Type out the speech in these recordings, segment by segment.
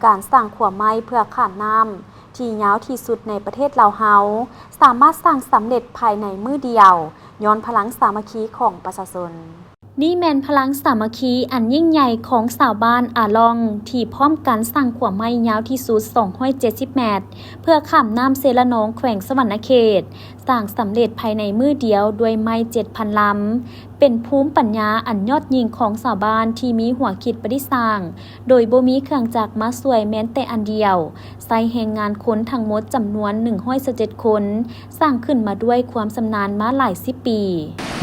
ການສ້າງຂົວໄມ້ເພື່ອຂ້າມນ້ຳທີ່ຍາວທີ່ສຸດໃນປະເທດລາວເຮົາ ສາມາດສ້າງສຳເລັດພາຍໃນມື້ດຽວ ຍ້ອນພະລັງສາມັກຄີຂອງປະຊາຊົນ. ນີ້ແມ່ນພະລັງສາມັກຄີອັນຍິ່ງໃຫຍ່ຂອງຊາວບ້ານອາລ່ອງ ທີ່ພ້ອມກັນສ້າງຂົວໄມ້ຍາວທີ່ສຸດສອງຮ້ອຍເຈັດສິບແມັດ ເພື່ອຂ້າມນ້ຳເຊລະນອງ ແຂວງສະຫວັນນະເຂດ, ສ້າງສຳເລັດພາຍໃນມື້ດຽວດ້ວຍໄມ້ເຈັດພັນລຳ. ເປັນພູມປັນຍາອັນຍອດຍິ່ງຂອງຊາວບ້ານທີ່ມີຫົວຄິດປະດິດສ້າງ ໂດຍບໍ່ມີເຄື່ອງຈັກມາຊ່ວຍແມ່ນແຕ່ອັນດຽວ, ໃຊ້ແຮງງານຄົນທັງໝົດຈຳນວນໜຶ່ງຮ້ອຍຊາວເຈັດຄົນ, ສ້າງຂຶ້ນມາດ້ວຍຄວາມຊຳນານມາຫຼາຍສິບປີ.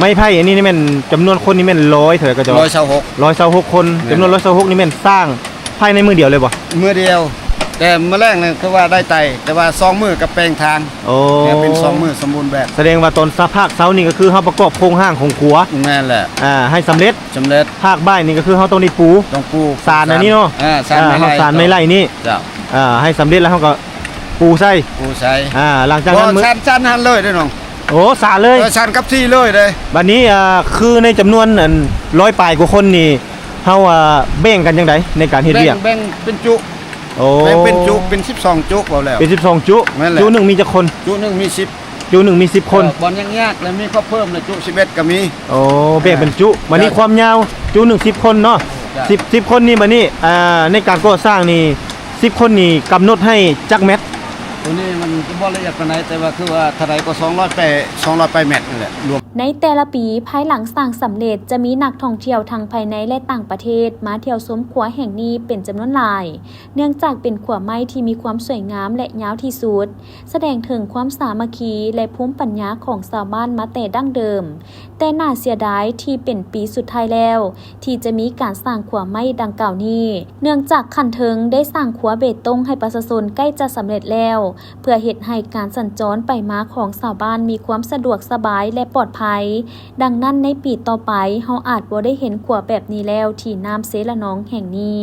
ໄມ້ໄຜ່ອັນນີ້ນີ້ແມ່ນຈຳນວນຄົນນີ້ແມ່ນຮ້ອຍເທົ່າໃດກໍຈະ ຮ້ອຍຊາວຫົກ ຮ້ອຍຊາວຫົກຄົນ. ແມ່ນ ຈຳນວນຮ້ອຍຊາວຫົກນີ້ແມ່ນສ້າງພາຍໃນມື້ດຽວເລີຍບໍ່? ມື້ດຽວ, ແຕ່ມື້ແລງນີ້ຄືວ່າໄດ້ໄຕ່, ແຕ່ວ່າສອງມື້ກໍແປງທາງ. ໂອ້ ແລ້ວເປັນສອງມື້ສົມບູນແບບ. ສະແດງວ່າຕອນສະພາກເຊົ້ານີ້ກໍຄືເຮົາປະກອບໂຄງຮ່າງຂອງຂົວ. ແມ່ນແຫຼະ. ອ່າ ໃຫ້ສຳເລັດ. ສຳເລັດ. ພາກບ່າຍນີ້ກໍຄືເຮົາຕ້ອງໄດ້ປູ. ຕ້ອງປູ. ສານອັນນີ້ເນາະ. ເອີ ສານ ອ່າ ໄມ້ໄລ່. ເຮົາສານໄມ້ໄລ່ນີ້. ເຈົ້າ. ອ່າ ໃຫ້ສຳເລັດແລ້ວເຮົາກໍປູໃສ່. ປູໃສ່. ອ່າ ຫຼັງຈາກນັ້ນ ບໍ່ ມື້ ສານ ສານຫັ້ນເລີຍເດ້ນ້ອງ. ໂອ້ ສານເລີຍ. ເອີ ສານກັບທີ່ເລີຍເດ້. ບັດນີ້ ອ່າ ຄືໃນຈຳນວນອັນຮ້ອຍປາຍກວ່າຄົນນີ້ ເຮົາ ອ່າ ແບ່ງກັນຈັ່ງໃດໃນການເຮັດວຽກ? ແບ່ງ ແບ່ງເປັນຈຸ. ໂອ້ ແບ່ງເປັນຈຸ ເປັນສິບສອງຈຸເວົ້າແລ້ວ. ເປັນສິບສອງຈຸ. ແມ່ນແຫຼະ. ຈຸໜຶ່ງມີຈັກຄົນ? ຈຸໜຶ່ງມີສິບ. ຈຸໜຶ່ງມີສິບຄົນ. ເອີ ບ່ອນຍາກໆ ແລ້ວມີຄອບເພີ່ມ ແລ້ວຈຸສິບເອັດກໍມີ. ໂອ້ ແບ່ງເປັນຈຸ. ອ່າ ບັດນີ້ ເຈົ້າ ຄວາມຍາວຈຸໜຶ່ງສິບຄົນເນາະ. ເຈົ້າ. ສິບ ສິບຄົນນີ້ ບັດນີ້ ອ່າ ໃນການກໍ່ສ້າງນີ້ ສິບຄົນນີ້ກຳນົດໃຫ້ຈັກແມັດ? ໂຕນີ້ມັນກໍບໍ່ລະອຽດປານໃດ ແຕ່ວ່າຄືວ່າເທົ່າໃດກໍສອງຮ້ອຍແປ ສອງຮ້ອຍປາຍແມັດນີ້ແຫຼະ ລວມ. ໃນແຕ່ລະປີ ພາຍຫຼັງສ້າງສຳເລັດ ຈະມີນັກທ່ອງທ່ຽວທັງພາຍໃນ ແລະ ຕ່າງປະເທດ ມາທ່ຽວຊົມຂົວແຫ່ງນີ້ເປັນຈຳນວນຫຼາຍ, ເນື່ອງຈາກເປັນຂົວໄມ້ທີ່ມີຄວາມສວຍງາມ ແລະ ຍາວທີ່ສຸດ, ສະແດງເຖິງຄວາມສາມັກຄີ ແລະ ພູມປັນຍາຂອງຊາວບ້ານມາແຕ່ດັ້ງເດີມ. ແຕ່ໜ້າເສຍດາຍທີ່ເປັນປີສຸດທ້າຍແລ້ວ ທີ່ຈະມີການສ້າງຂົວໄມ້ດັ່ງກ່າວນີ້, ເນື່ອງຈາກຂັ້ນເທິງໄດ້ສ້າງຂົວເບຕົງໃຫ້ປະຊາຊົນໃກ້ຈະສຳເລັດແລ້ວ, ເພື່ອເຮັດໃຫ້ການສັນຈອນໄປມາຂອງຊາວບ້ານມີຄວາມສະດວກສະບາຍ ແລະ ປອດໄພ. ດັ່ງນັ້ນໃນປີຕໍ່ໄປ ເຮົາອາດບໍ່ໄດ້ເຫັນຂົວແບບນີ້ແລ້ວທີ່ນ້ຳເຊລະນອງແຫ່ງນີ້.